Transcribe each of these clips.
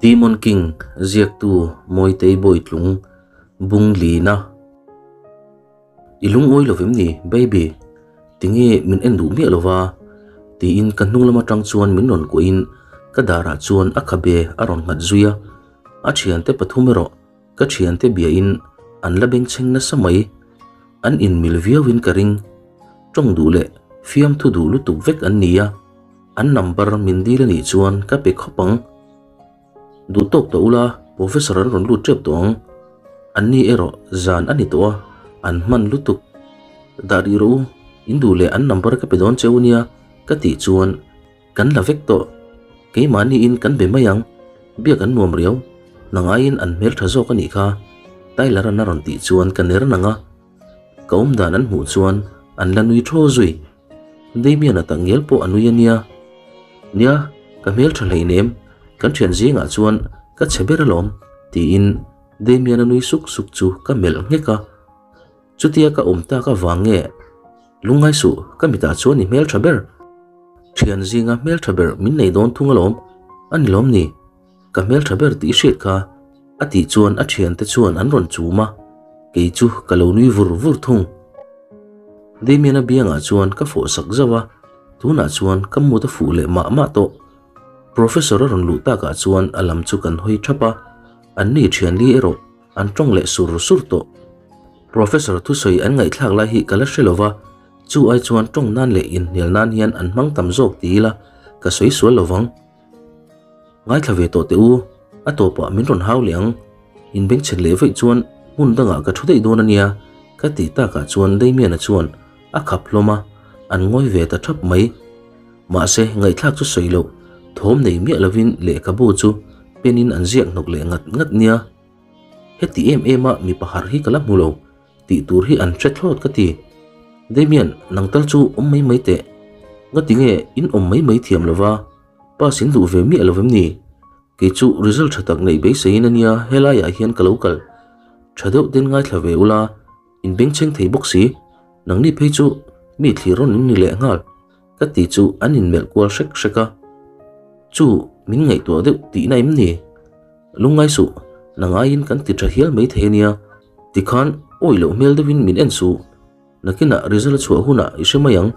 Demon King ziaktu Mawitei Bawitlung bung lina. I lungawi lovem ni, baby? Tinge min en duh miah lova? Tiin ka hnung lam atang chuan min rawn kuahin ka darah chuan a khabe a rawn nghat zui a. A thiante pathum erawh ka thiante biain an la bengchheng nasa mai. An inmil viauin ka ring. Tawng duh leh fiamthu duh lutuk vek an ni a. An number min dil a nih chuan ka pe khawp ang. Duh tawk tawh ula, Professor an rawn lut tep tawh ang. An ni erawh zan a ni tawh a, an hman lutuk. Dah rih rawh u, in duh leh an number ka pe dawn che u nia ka tih chuan kan la vek tawh. Keimahniin kan be mai ang, biak an nuam riau, nang aiin an hmel tha zawk a nih kha, Tyler-a'n a rawn tih chuan ka ner nang a. Ka awm dan an hmuh chuan an la nui thaw zui. Damian-a tak ngial pawh a nui a nia. Nia, ka hmel tha hleinem, kan thian zingah chuan ka chhe ber alawm, tiin Damian-a nui suk suk chu ka melh nghek a. Chutia ka awm tak avang nge lungngai suh, ka mitah chuan i hmel tha ber. Thian zinga hmel tha ber min nei dawn thung alawm, a ni lawm ni? Ka hmel tha ber tih i hriat kha, a tih chuan a thiante chuan an rawn chum a, kei chu ka lo nui vur vur thung. Damian-a biangah chuan ka fawh sak zauh a, tunah chuan ka mut a fuh leh mah mah tawh. Professor a rawn luh takah chuan a lam chu kan hawi thap a, anni thianli erawh an tawng leh sur sur tawh. Professor thusawi an ngaihthlak lai hi ka la hre lova, chu ai chuan tawng nan leh inhnial nan hian an hmang tam zawk ti ila ka sawi sual lovang. Ngaithla ve tawh teh u, a tawpah min rawn hau leh ang. In bengchhet leh vaih chuan hmun dangah ka thu daih dawn a nia, ka tih takah chuan Damian-a chuan a khap hlawm a, an ngawi ve ta thap mai. Mahse, ngaihthlak chu sawi loh, thawm nei miah lovin lehkhabu chu pen-in an ziak hnawk leh ngat ngat nia. Heti em em a mipa harh hi ka la hmu lo, tih tur hi an hre thlawt ka ti. Damian, nang tal chu awm mai mai teh. Ngati nge in awm mai mai thiam lova? Pass in duh ve miah lo vem ni? Kei chu result tha tak neih beiseiin a nia helaiah hian ka lo kal. Tha deuh ten ngaithla ve ula, in bengchheng thei bawk si. Nangni phei chu mi thlir rawn in ni leh nghal. Ka ti chu an inmelh kual hrek hrek a. Chu min ngaihtuah deuh tihna em ni? Lungngai suh, nang aiin kan ti tha hial mai thei a nia. Tikhan awi loh hmel deuhin min en suh. Nakinah result a chhuah hunah i hre mai ang.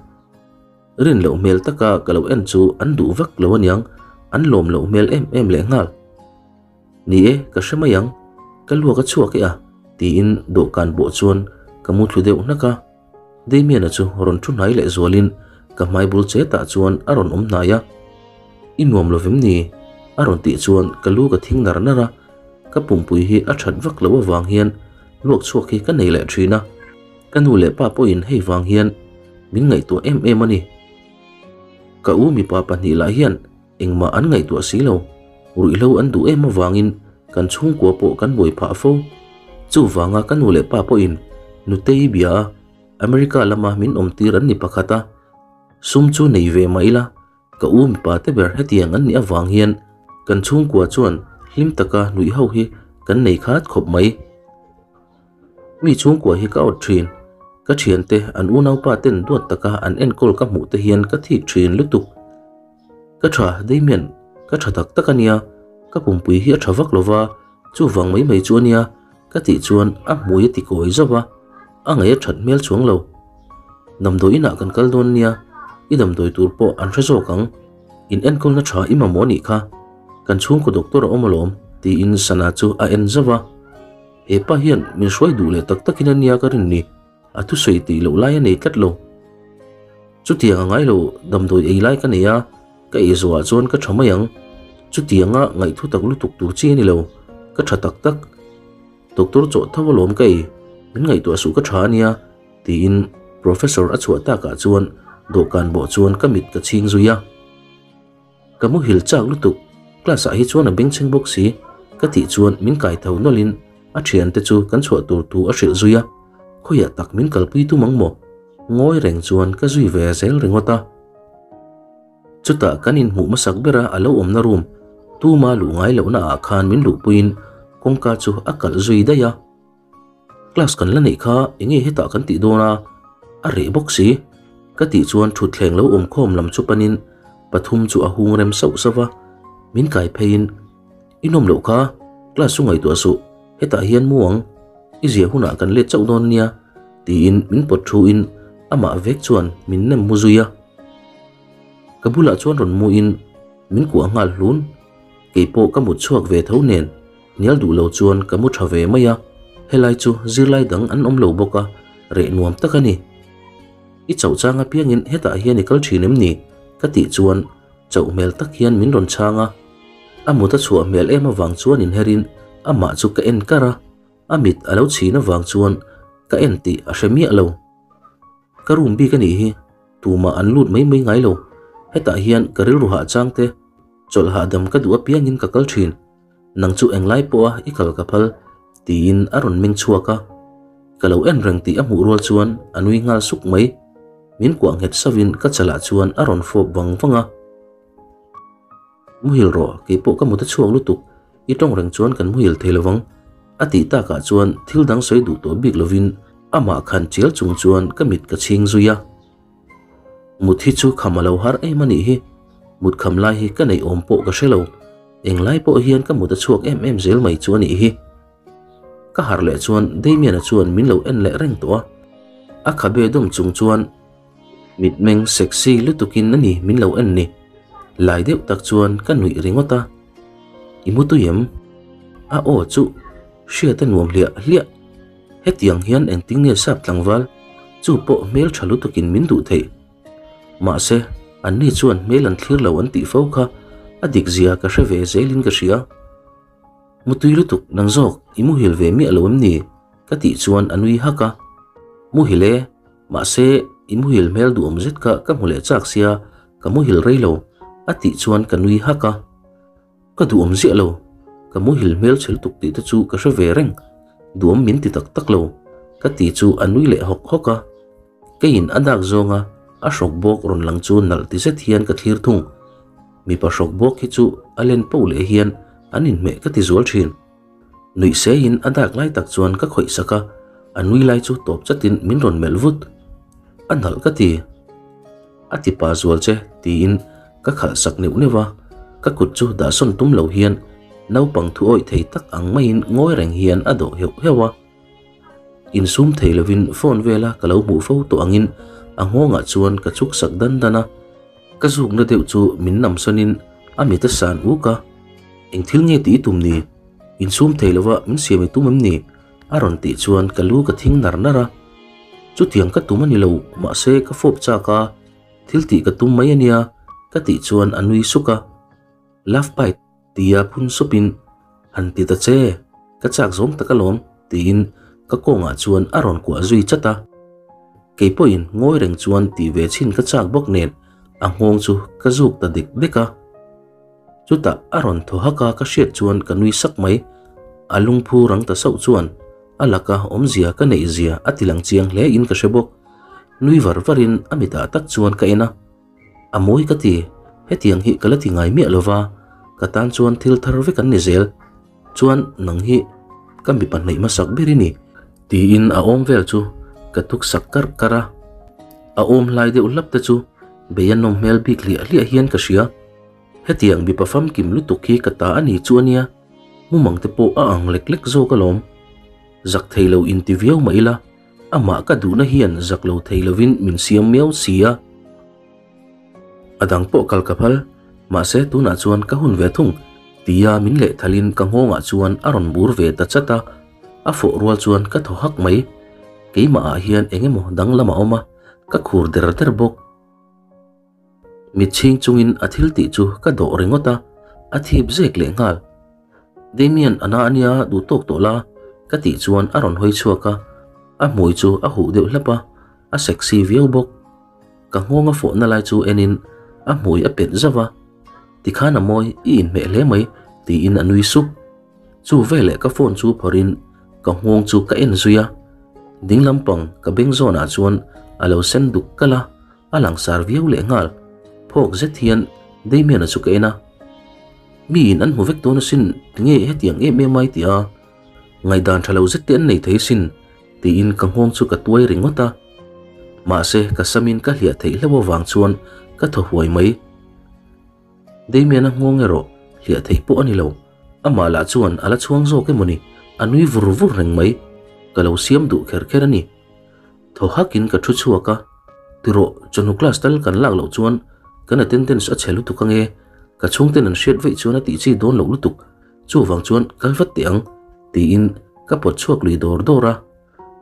Rin loh hmel taka ka lo en chu an duh vak lo aniang, an lawm loh hmel em em leh nghal. Ni e, ka hre mai ang, ka luak a chhuak e a, tiin dawhkan bawh chuan ka mu thlu deuh hnak a. Damian-a chu rawn thu hnai leh zualin ka hmai bul che tah chuan a rawn awm hnai a. I nuam lo vem ni? a rawn tih chuan ka lu ka thing nar nar a, ka pumpui hi a that vak loh avang hian luak chhuak hi ka nei leh thin a. Ka nu leh pa pawhin hei vang hian min ngaihtuah em em a ni. Ka u mipa pahnih lah hian engmah an ngaihtuah si lo, ruihhlo an duh em avangin kan chhungkua pawh kan buai phah fo. Chuvanga ka nu leh pa pawhin Nutei bia a America lama min awmtir an ni pakhat a, sum chu nei ve mah ila ka u mipa te ber hetiang an nih avang hian kan chhungkua chuan hlim taka nuih ho hi kan nei khat khawp mai. Mi chhungkua hi ka awt thin. Ka thiante an unaupa ten duat taka an enkawl ka hmuh te hian ka thik thin lutuk. Ka tha Damian, ka tha tak tak a nia, ka pumpui hi a tha vak lova, chuvang mai mai chu a nia ka tih chuan a hmui a ti kawi zauh a, a ngaih a that hmel chuang lo. Damdawi inah kan kal dawn nia, i damdawi tur pawh an hre zawk ang. In enkawlna tha i mamawh a nih kha, kan chhungkaw doctor a awm alawm tiin Sana chu a en zauh a. He pa hian min hruai duh leh tak takin a nia ka rin ni, a thusawi tih loh lai a nei tlat lo. Chutiang a ngai lo, damdawi ei lai ka nei a, ka ei zawhah chuan ka tha mai ang. Chutianga ngaihthu tak lutuk tur chi a ni lo, ka tha tak tak. Doctor chawh tho alawm ka ei, min ngaihtuah suh ka tha a nia, tiin Professor a chhuah takah chuan dawhkan bawh chuan ka mit ka chhing zui a. Ka muhil chak lutuk, class ah hi chuan a bengchheng bawk si, ka tih chuan min kai tho nawlhin a thiante chu kan chhuah tur thu a hrilh zui a, khawiah tak min kalpui tum ang maw? Ngawi reng chuan ka zui ve zel ringawt a. Chutah kan inhmuh hmasak bera a lo awmna room tuma luh ngai lohna ah khan min luhpuiin kawngka chu a kalh zui daih a. Class kan la neih kha enge hetah kan tih dawn a, a reh bawk si. Ka tih chuan thutthleng lo awm khawm lam chu panin pathum chu a hung rem sauh sauh va, min kai pheiin I nawm loh kha, class chu ngaihtuah suh, hetah hian mu ang, i zia hunah kan let chauh dawn nia, tiin min pawt thu in amah vek chuan min nem mu zui a. Ka bulah chuan rawn mu in min kuah nghal hlun, keipawh ka mut chhuak ve tho nen hnial duh lo chuan ka mu tha ve mai a, helai chu zirlai dang an awm lo bawk a, reh nuam tak a ni. I chauh chang apiangin hetah hian i kal thin em ni? ka tih chuan chauh hmel tak hian min rawn chhang a, a mut a chhuah hmel em avang chuan inherin amah chu ka en kar a, a mit a lo chhin avang chuan ka en tih a hre miah lo. Ka room bik a nih hi, tumah an lut mai mai ngai lo, hetah hian ka rilru hah chang te, chawlh hahdam ka duh apiangin ka kal thin, nang chu englai pawha i kal ka phal tiin a rawn meng chhuak a, ka lo en reng tih a hmuh rual chuan a nui nghal suk mai, min kuah nghet sauhin ka chalah chuan a rawn fawp vang vang a. Muhil rawh, keipawh ka mut a chhuak lutuk, i tawng reng chuan kan muhil thei lovang a tih takah chuan thil dang sawi duh tawh bik lovin amah khan chial chung chuan ka mit ka chhing zui a. Mut hi chu kham a lo har em a nih hi, mut kham lai hi ka neih awm pawh ka hre lo, englai pawh hian ka mut a chhuak em em zel mai chu a nih hi. Ka harh leh chuan Damian-a chuan min lo en leh reng tawh a, a khabe dawm chung chuan mitmeng sexy lutukin a ni min lo en ni, lai deuh tak chuan ka nuih ringawt a, I mu tui em? A aw chu hriat a nuam hliah hliah. Hetiang hian engtin nge sap tlangval chu pawh hmel tha lutukin min duh theih? Mahse, anni chuan hmel an thlir lo an tih fo kha a dik zia ka hre ve zelin ka hria. Mutui lutuk nang zawk i muhil ve miah lo em ni? ka tih chuan a nui hak a. Muhil e, mahse i muhil hmel duhawm zet kha ka hmu leh chak sia ka muhil rei lo a tih chuan ka nui hak a. Ka duhawm ziah lo, ka muhil hmel chhe lutuk tih te chu ka hre ve reng, duhawm min ti tak tak lo, ka ti chu a nui leh hawk hawk a. Keiin a dak zawnga a hrawk bawk rawn lang chu nalh ti zet hian ka thlir thung. Mipa hrawk bawk hi chu a len poh leh hian an inhmeh ka ti zual thin. Nuih seiin a dak lai tak chuan ka khawih sak a, a nui lai chu tawp chatin min rawn melh vut. A nalh ka ti. A ti pa zual che tiin ka khalh sak neuh neuh a, ka kut chu dahsawn tum lo hian naupang thu awih thei tak ang maiin ngawi reng hian a dawh heuh heuh a. Insum thei lovin phone vela ka lo hmuh fo tawh angin a nghawngah chuan ka chuk sak dan dan a, ka zukna deuh chu min namsawnin a mit a san uk a, Eng thil nge tih i tum ni? Insum thei lova min siam i tum em ni? A rawn tih chuan ka lu ka thing nar nar a. Chutiang ka tum a ni lo, mahse ka fawp chak a, thil tih ka tum mai a nia, ka tih chuan a nui suk a. Love bite tia phun supin han ti ta che, ka chak zawng tak alawm, tiin ka kawngah chuan a rawn kuah zui chat a. Kei pawhin ngawi reng chuan tih ve chhin ka chak bawk nen a nghawng chu ka zuk ta dek dek a. Chutah a rawn thaw hak a ka hriat chuan ka nui sak mai. A lungphu rang ta sauh chuan a laka awmzia ka neih zia a ti lang chiang hle in ka hre bawk. Nui var var in a mitah tak chuan ka en a. A mawi ka ti, hetiang hi ka la ti ngai miah lova, ka tan chuan thil thar vek an ni zel. Chuan nang hi ka mipa hnaih hmasak ber i ni. Tiin a awm vel chu ka tuk sak karh karh a. A awm hlai deuh hlap te chu bei a nawm hmel bik hliah hliah hian ka hria. Hetiang mipa famkim lutuk hi ka ta a ni chu a nia, mumang te pawh a ang lek lek zawk alawm. Zak thei lo inti viau mah ila, amah ka duhna hian zak lo thei lovin min siam miau si a. A dang pawh kal ka phal, mahse tunah chuan ka hun ve thung, tia min lehthalin ka nghawngah chuan a rawn bur ve ta chat a, a fawh rual chuan ka thaw hak mai. Keimahah hian eng emaw danglam a awm a, ka khur der der bawk. Mitchhing chungin a thil tih chu ka dawh ringawt a, a thip zek leh nghal. Damian a na ania duh tawk tawh la ka tih chuan a rawn hawi chhuak a, a hmui chu a huh deuh hlap a, a sexy viau bawk. Ka nghawng a fawhna lai chu enin a hmui a pet zauh a, Tikhan a mawi, i inhmeh hle mai tiin a nui sup. Chu veleh ka phone chu phawrhin ka nghawng chu ka en zui a, ding lampang ka beng zawnah chuan a lo sen duk kalh a, a langsar viau leh nghal. Phawk zet hian Damian-a chu ka en a, Miin an hmu vek dawn asin, tinge hetiang em em ai tih a, ngaihdan tha lo zet te an nei thei asin tiin ka nghawng chu ka tuai ringawt a. Mahse ka samin ka hliah theih hlauh avang chuan ka thaw huai mai. Damian-a nghawng erawh hliah theih pawh a ni lo. Amah lah chuan a la chhuang zawk emawni, a nui vur vur reng mai. Ka lo siam duh kher kher a ni. Thaw hakin ka thu chhuak a, Tirawh, chawhnu class tal kan lak loh chuan kan attendance a chhe lutuk ange, ka chhungten an hriat veih chuan a tih chi dawn loh lutuk, chuvang chuan kal vat teh ang, tiin ka pawt chhuak lui dawr dawr a.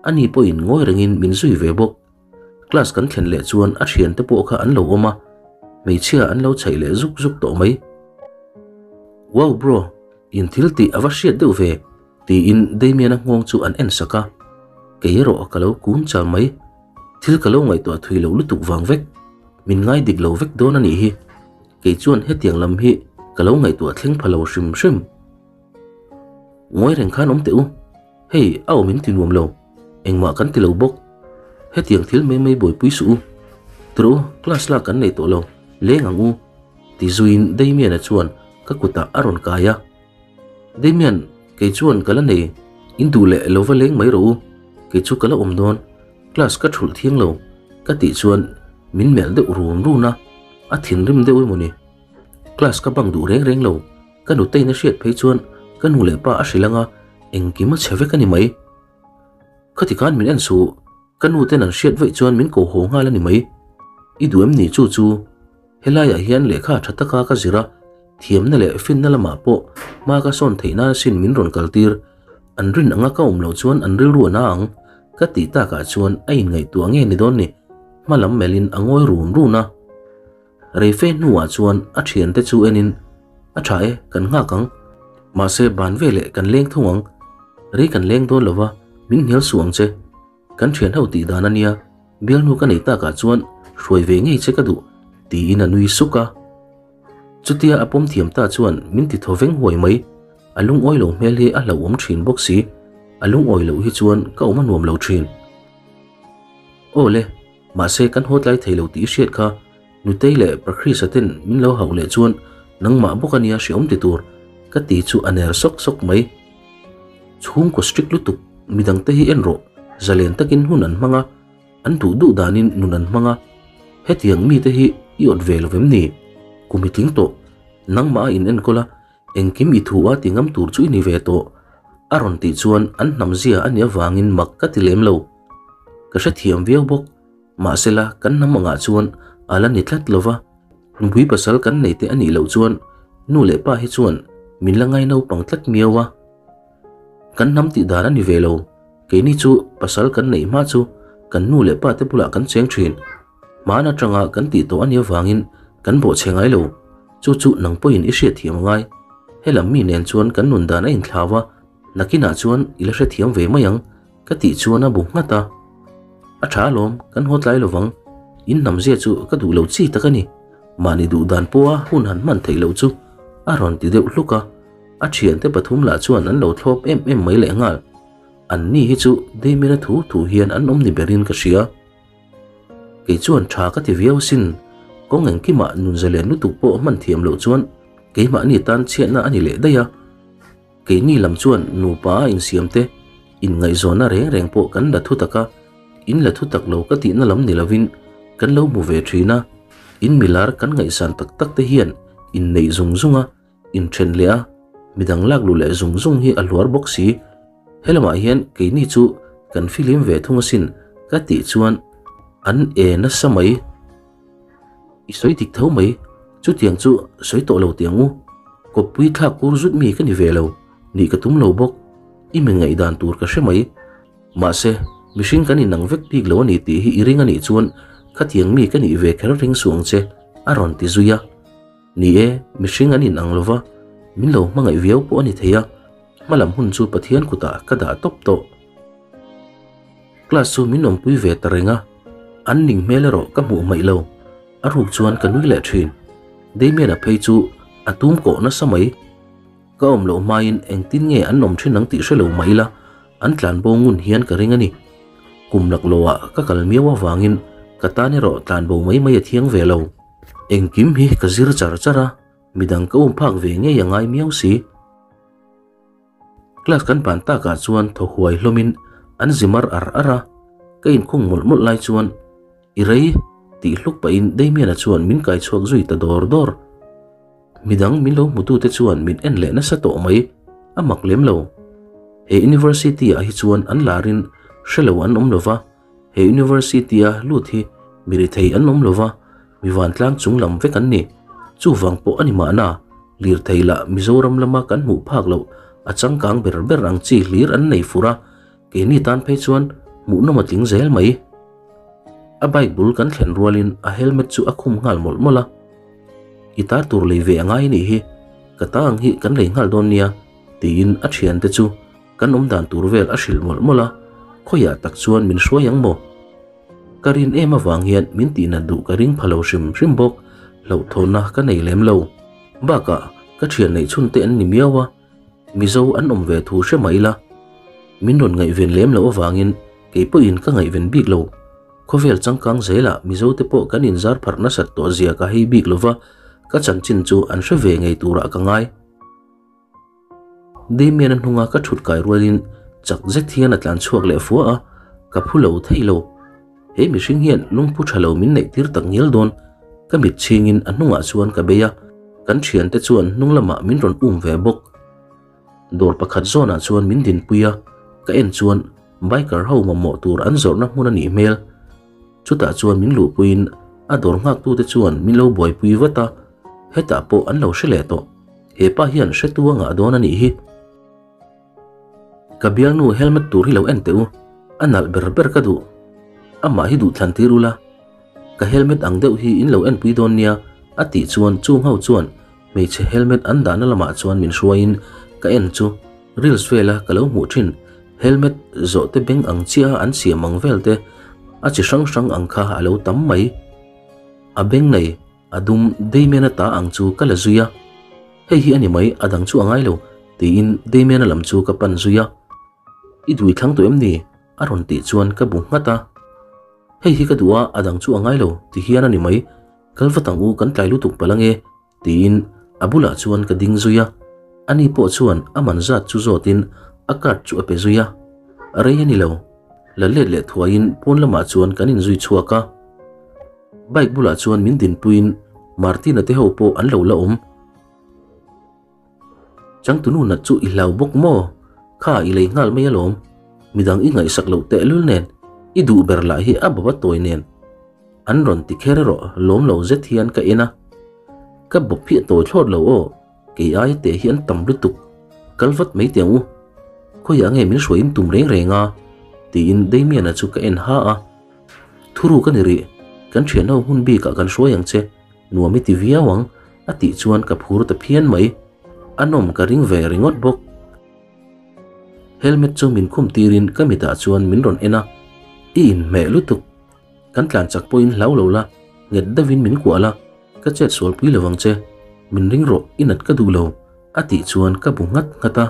Ani pawhin ngawi rengin min zui ve bawk. Class kan thlen leh chuan a thiante pawh kha an lo awm a, hmeichhia an lo chhaih leh zuk zuk tawh mai. Wow bro, in thil tih a va hriat deuh ve, tiin Damian-a nghawng chu an en sak a. Kei erawh ka lo kun chal mai. Thil ka lo ngaihtuah thui loh lutuk vang vek. Min ngai dik lo vek dawn a nih hi. Kei chuan hetiang lam hi ka lo ngaihtuah thleng pha lo hrim hrim. Ngawi reng khan awm teh u. Hei, a awm in ti nuam lo. Engmah kan ti lo bawk. Hetiang thil mai mai buaipui suh u. Tru, class lak kan nei tawh lo. Leng ang u. Ti zuiin Damian-a chuan ka kutah a rawn kai a. Damian, kei chuan ka la nei. In duh leh lo va leng mai rawh u. Kei chu ka la awm dawn. Class ka thulh thiang lo. Ka tih chuan min melh deuh run run a. A thinrim deuh emaw ni. Class ka bang duh reng reng lo. Ka nuteiin a hriat phei chuan ka nu leh pa a hrilh anga engkim a chhe vek a ni mai. Khati khan min en suh, ka nu ten an hriat vaih chuan min ko haw nghal a ni mai. I duh em ni chu chu? Helaiah hian lehkha tha taka ka zir a, thiamna leh finna lamah pawh hma ka sawn theih nan asin min rawn kaltir. An rin anga ka awm loh chuan an rilru a na ang ka tih takah chuan a inngaihtuah nge ni dawn ni? Hma lam melhin a ngawi run run a. Reife hnuah chuan a thiante chu enin, A tha e, kan nghak ang. Mahse ban veleh kan leng thung ang. Rei kan leng dawn lova, min hnial suh ang che. Kan thian ho tih dan a nia, bialnu ka nei takah chuan hruai ve ngei che ka duh, tiin a nui suk a. Chutia a pawm thiam ta chuan min ti thaw veng huai mai. A lungawi lo hmel hi a hlauhawm thin bawk si, a lungawi loh hi chuan ka awm a nuam lo thin. Aw le. Mahse kan haw tlai thei lo tih i hriat kha Nutei leh Prakrisa ten min lo hauh leh chuan nangmah bawk a nia hreawm ti tur ka ti chu a ner sawk sawk mai. Chhungkaw strict lutuk midang te hi en rawh zalen takin hun an hmang a, an duh duh danin nun an hmang a, hetiang mite hi i awt ve lo vem ni? Kum i tling tawh nangmah a in enkawl a, Engkim i thu a ti ngam tur chu i ni ve tawh a rawn tih chuan an hnam zia a nih avangin mak ka ti lem lo. Ka hrethiam viau bawk. Mahsela kan hnam angah chuan a la ni tlat lo va, nupui pasal kan nei te a nih loh chuan nu leh pa hi chuan min la ngai naupang tlat miau a. Kan hnam tih dan a ni ve lo, keini chu pasal kan neih hma chu kan nu leh pa te bulah kan cheng thin. Hmaan atanga kan tih tawh a nih avangin kan bawhchhe ngai lo. Chu chu nang pawhin i hriatthiam a ngai. Helam mi nen chuan kan nun dan a inthlau a, nakinah chuan i la hrethiam ve mai ang, ka tih chuan a bu nghat a. A tha alawm, kan haw tlai lovang. In hnamzia chu ka duh lo chi tak a ni. Mahni duh dan pawha hun han hman theih loh chu a rawn ti deuh hluk a. A thiante pathum lah chuan an lo thlawp em em mai lehnghal. An ni hi chu Damien-a thu thu hian an awm ni berin ka hria. Kei chuan tha ka ti viau asin, kawng engkimah nun zalen lutuk pawh hman thiam loh chuan keimahni tan chhiatna a ni leh daih a. Keini lam chuan nupa a insiam te, inngaihzawnna reng reng pawh kan la thu tak a, in la thu tak lo ka tihna lam ni lovin kan lo hmu ve thin a, in milar kan ngaihsan tak tak te hian inneih zung zung a, Inthen leh a, midang lak luh leh zung zung hi a hluar bawk si. Helamah hian keini chu kan filim ve thung asin ka tih chuan an e nasa mai. I sawi dik tho mai, chutiang chu sawi tawh lo tih ang u. Kawppui thlak kur zut mi ka ni ve lo, nih ka tum lo bawk. I mi ngaihdan tur ka hre mai. Mahse, mihring kan inang vek bik lo a ni tih hi i ring a nih chuan khatiang mi ka nih ve kher ring suh ang che, a rawn ti zui a. Ni e, mihring an inang lo va, min lo hmangaih viau pawh a ni thei a, hmalam hun chu Pathian kutah ka dah tawp tawh. Class chu min awmpui ve ta reng a, an ning hmel erawh ka hmuh hmaih lo, a ruk chuan ka nui leh thin. Damian-a phei chu a tum kawh nasa mai. Ka awm loh hmain engtin nge an awm thin ang tih hre lo mah ila, an tlanbo ngun hian ka ring a ni. Kum laklawhah ka kal miau avangin ka tan erawh tlanbo mai mai a thiang ve lo. Engkim hi ka zir char char a, midang ka um phak ve ngei a ngai miau si. Class kan ban takah chuan thaw huai hlawmin an zi mar ar ar a, ka inkhung mawlh mawlh lai chuan I rei tih hluk pahin Damian-a chuan min kai chhuak zui ta dawr dawr. Midang min lo hmutute chuan min en leh nasa tawh mai, a mak lem lo. He University ah hi chuan an larin hre lo an awm lova, he University a lut hi mi rethei an awm lova, mi vantlang chung lam vek an ni. Chuvang pawh a ni mahna, lirthei lah Mizoram lama kan hmuh phak loh a changkang ber ber ang chi hlir an nei fur a, keini tan phei chuan hmuhnawm a tling zel mai. A bike bul kan thlen rualin a helmet chu a khum nghal mawlh mawlh a. I tar tur lei ve a ngai anih hi, ka ta ang hi kan lei nghal dawn nia, tiin a thiante chu kan awm dan tur vel a hrilh mawlh mawlh a, khawiah tak chuan min hruai ang maw? Ka rin em avang hian min tihnat duh ka ring pha lo hrim hrim bawk, hlauhthawnna ka nei lem lo. Bakah ka thian neih chhun te an ni miau a, Mizo an awm ve thu hre mah ila, min rawn ngaihven lem loh avangin kei pawhin ka ngaihven bik lo. Khawvel changkang zelah Mizo te pawh kan inzar pharh nasat tawh zia ka hei bik lova, ka chanchin chu an hre ve ngei turah ka ngai. Damian-a hnunga ka thut kai rualin chak zet hian a tlan chhuak leh fua a, ka phu lo thei lo. He mihring hian lungphu tha lo min neih tir tak ngial dawn. Ka mit chhingin a hnungah chuan ka bei a, kan thiante chuan hnung lamah min rawn um ve bawk. Dawr pakhat zawnah chuan min dinpui a, ka en chuan biker ho mamawh tur an zawrhna hmun a nih hmel. Chutah chuan min luhpuiin a dawr nghaktute chuan min lo buaipui vat a, hetah pawh an lo hre leh tawh. He pa hian hretu a ngah dawn a nih hi. Ka bialnu helmet tur hi lo en teh u, a nalh ber ber ka duh. Amah hi duh thlan tir ula, ka helmet ang deuh hi in lo enpui dawn nia a tih chuan chung ho chuan hmeichhe helmet an dahna lamah chuan min hruaiin ka en chu reels vela ka lo hmuh thin helmet zawh te beng ang chiah a an siam ang vel te a chi hrang hrang ang kha a lo tam mai. A beng nei A dum Damian-a ta ang chu ka la zui a, hei hi a ni mai, a dang chu a ngai lo, tiin Damian-a lam chu ka pan zui a. I dui thlang tawh em ni? a rawn tih chuan ka bu nghat a. Hei hi ka duh a, a dang chu a ngai lo, ti hian a ni mai, kal vat ang u, kan tlai lutuk palh ange, tiin a bulah chuan ka ding zui a. Ani pawh chuan a man zat chu zawtin a card chu a pe zui a. Rei a ni lo, la let leh thuaiin pawn lamah chuan kan inzui chhuak a. Bike bulah chuan min dinpuiin Martina te ho pawh an lo la awm. Changtunu nat chu i hlau bawk maw? Kha i lei nghal mai alawm. Midang i ngaihsak loh tehlul nen, i duh ber lah hi a baba tawi nen. An rawn ti kher erawh lawm lo zet hian ka en a. Ka bawp hi a tawi thlawt lo aw, kei aia teh hi an tam lutuk. Kal vat mai teh ang u. Khawiah nge min hruaiin tum reng reng a? Tiin Damian-a chu ka en ha a. Thuru ka ni rih, kan thianho hun bikah kan hruai ang che, nuam i ti viau ang, a tih chuan ka phur ta phian mai. A nawm ka ring ve ringawt bawk. Helmet chu min khum tirin ka mitah chuan min rawn en a, I inhmeh lutuk. Kan tlan chak pawhin hlau lo la, nghet deuhin min kuah la, ka chet sualpui lo ang che. Min ring rawh, i nat ka duh lo, a tih chuan ka bu nghat nghat a.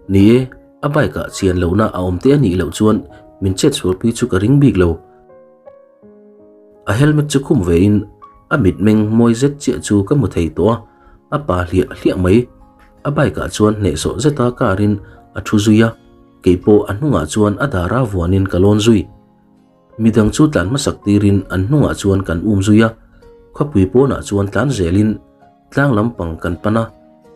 Ni e, a bike ah chian lohna a awm te a nih loh chuan min chet sualpui chu ka ring bik lo. A helmet chu khum ve in a mitmeng mawi zet chiah chu ka hmu thei tawh a, a pa hliah hliah mai. A bike ah chuan hnehsawh zeta car in a thu zui a, keipawh a hnungah chuan a dara vuanin ka lawn zui. Midang chu tlan hmasak tirin an hnungah chuan kan um zui a, khawpui pawnah chuan tlan zelin tlang lampang kan pan a,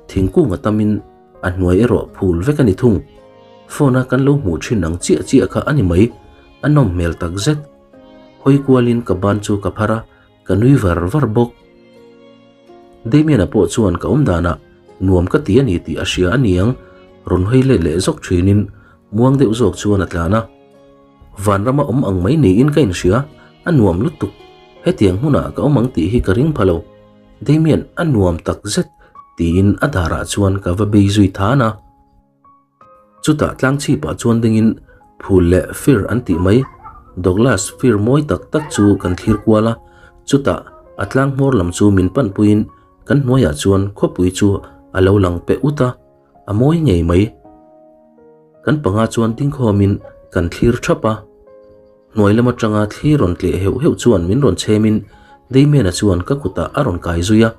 thingkung a tamin a hnuai erawh phul vek a ni thung. Phone a kan lo hmuh thin ang chiah chiah kha a ni mai, a nawm hmel tak zet. Hawi kualin ka ban chu ka phar a, ka nui var var bawk. Damian-a pawh chuan ka awm danah nuam ka ti a ni tih a hria a niang, rawn hawi let leh zawk thinin muang deuh zawk chuan a tlan a. Vanrama awm ang mai niin ka inhria, a nuam lutuk. Hetiang hmunah ka awm ang tih hi ka ring pha lo. Damian, a nuam tak zet, tiin a darah chuan ka va bei zui than a. Chutah tlang chhipah chuan dingin phul leh fir an tih mai, Douglas fir mawi tak tak chu kan thlir kual a. Chutah a tlang hmawr lam chu min panpuiin kan hnuaiah chuan khawpui chu a lo lang peh ut a. A mawi ngei mai. Kan panga chuan dingkhawmin kan thlir thap a. Hnuai lam atanga thli rawn tleh heuh heuh chuan min rawn chhemin Damian-a chuan ka kutah a rawn kai zui a,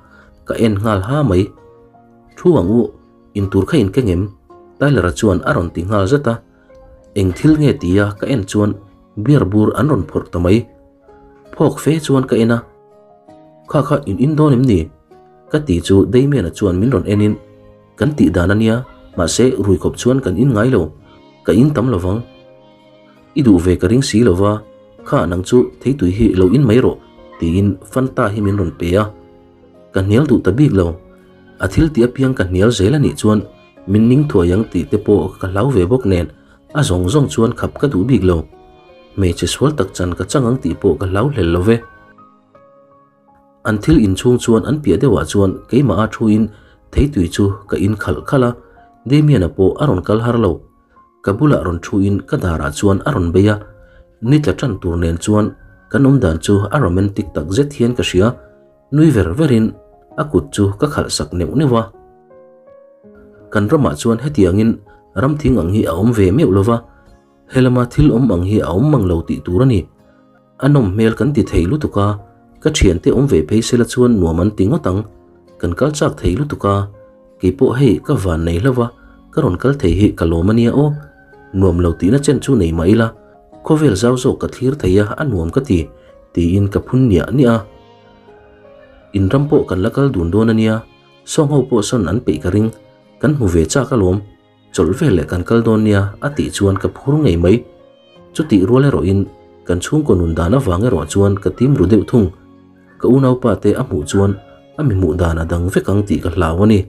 ka en nghal ha mai. Thu ang u, intur kha in keng em? Tyler-a chuan a rawn ti nghal zat a. Eng thil nge tia ka en chuan beer bur an rawn phawrh ta mai. Phawk fe chuan ka en a, Kha kha in in dawn em ni? Ka ti chu Damian-a chuan min rawn enin, Kan tih dan a nia, mahse rui khawp chuan kan in ngai lo, ka in tam lo vang. I duh ve ka ring si lo va, kha nang chu theitui hi lo in mai rawh, tiin Fanta hi min rawn pe a. Ka hnial duh ta bik lo. A thil tih apiang ka hnial zel a nih chuan min ning thuai ang tih te pawh ka hlau ve bawk nen a zawng zawng chuan khap ka duh bik lo. Hmeichhe sual tak chan ka chang ang tih pawh ka hlau hlel lo ve. An thil inchhung chuan an piah deuhah chuan keimah a thuin theitui chu ka in khalh khalh a, Damian-a pawh a rawn kal har lo. Ka bulah rawn thuin ka darah chuan a rawn bei a, ni tla tan tur nen chuan kan awmdan chu a romantic tak zet hian ka hria, nui ver verin a kut chu ka khalh sak neuh neuh a. Kan ramah chuan hetiangin ram thing ang hi a awm ve meuh lova, Helama thil awm ang hi a awm mang lo tih tur a ni. A nawm hmel kan ti thei lutuk a, ka thiante awm ve phei sela chuan nuam an ti ngawt ang. Kan kal chak thei lutuk a, keipawh hei ka van nei hlauh a, ka rawn kal thei hi ka lawm a nia aw. Nuam lo tihna chen chu nei mah ila, khawvel zau zawk ka thlir thei a, a nuam ka ti, tiin ka phun niah niah a. In ram pawh kan la kal dun dawn a nia, sawng ho pawh sawn an peih ka ring, kan hmu ve chak alawm. Chawlh vel leh kan kal dawn nia a tih chuan ka phur ngei mai. Chutih rual erawhin kan chhungkaw nun dan avang erawh chuan ka tim ru deuh thung. Ka unaupa te a hmuh chuan a mi hmuh dan a dang vek ang tih ka hlau a ni.